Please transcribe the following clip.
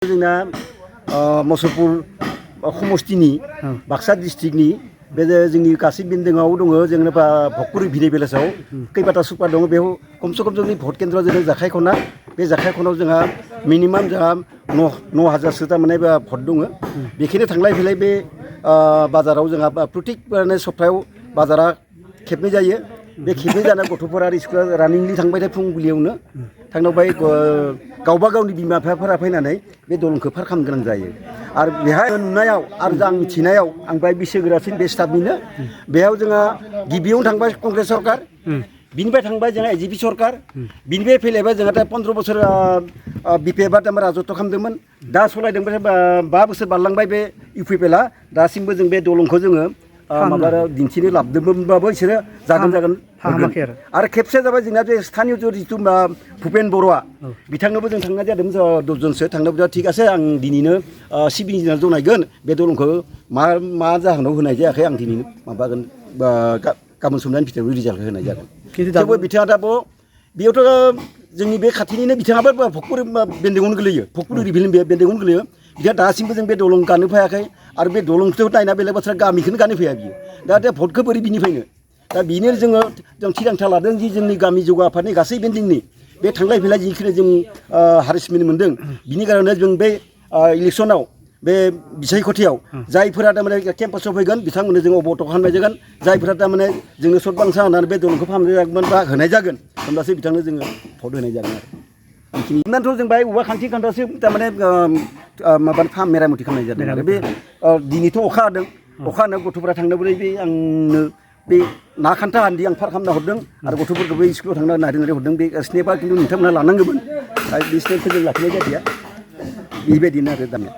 जोंना मुसलपुर समस्तिनि बाक्सा डिस्ट्रिक्टनि बे जोंनि गासै बिल्डिंआव दङ जेनेबा भकपुर भिलेज भिलेजाव खैबाटा सुपार दङ बेयाव खमसे खम जोंनि भट केन्द्रआ जों जाखायख'ना बे जाखायख'नाव जोंहा मिनिमाम जोंहा 9,000सो थारमाने भट दङ बेखिनि थांलाय फैलाय बे बाजाराव जोंहा प्रत्येक सप्तायाव बाजारा खेबनै जायो बे खेबनै जाना गथ'फोरा स्कुला रानिंलि थांबाय थायो फुंबिलियावनो थांनावबाय गावबा गावनि बिमा बिफाफोरा फैनानै बे दलंखौ पार खालामनो गोनां जायो आरो बेहाय नुनायाव आरो आं मिथिनायाव आं बाय बैसोगोरासिन बे स्टाफनिनो बेयाव जोंहा गिबियावनो थांबाय कंग्रेस सरकार बिनिफ्राय थांबाय जोंहा एजिपि सरकार बिनिफ्राय फैलायबाय जोंहा दा 15 बोसोर बिपिएफआ दा राजत्व खालामदोंमोन दा सलायदोंमोन 5 बोसोर बारलांबाय बे इउपिपिएलआ दासिमबो जों बे दलंखौ जोङो माबा दिन्थिनो लाबोदोंमोनबाबो बिसोरो जागोन आरो खेबसे जाबाय जोंना बे स्थानीय जिथु भुपेन बर'आ बिथांनोबो जों थांनाय जादोंमोन 10 जनसो थांनोबो थिग আছে आं दिनैनो सिबिं दिनाव जनायगोन बे दलंखौ मा जाहोनाव होनाय जायाखै आं दिनै माबागोन गाबोन समनायनि भिडिअ रिजाल्टखौ होनाय जागोन थेवबो बिथाङा दा बेयावथ' जोंनि बे खाथिनिनो बिथाङाबो भकपुर बेन्दोंआवनो गोलैयो भकपुर बेन्दोंआवनो गोलैयो बिथाङा दासिमबो जों बे दलं गानो फैयाखै आरो बे दलंखौ नायना बेलेग बाथ्रा गामिखौनो गानो फैया बियो दा भटखौ बोरै बिनिफ्रायनो दा बेनो जों थिरांथा लादों जि जोंनि गामि जौगा आफादनि गासै बेन्दिंनि बे थांलाय फैलाय जिखिनि जों हारेसमेन्ट मोन्दों बिनि कारणे जों बे इलेक्सनाव बे बिसायख'थियाव जायफोरा थारमाने केम्पासाव फैगोन बिथांमोननो जों अब'ट' खालामनाय जागोन जायफोरा थारमाने जोंनो सत बांसा होनानै बे दलंखौ फाहामनाय जागोन बा होनाय जागोन होमब्लासो बिथांनो जोङो भट होनाय जागोन आरो बेखिनि इमानथ' जों बाहाय औवा खान्थि खान्थासो थारमाने माबा मेरामति खालामनाय जादों आरो बे दिनैथ' अखा हादों अखा हानायाव गथ'फोरा थांनोबोलै बे आंनो बे ना खान्था हान्दि आं पार खालामना हरदों आरो गथ'फोरखौबो स्कुलाव थांना नायदों हरदों बे स्नेपआ खिन्थु नोंथांमोना लानांगौमोन बे स्नेपखौ जों लाखिनाय जादिया बेबायदिनो आरो दानिया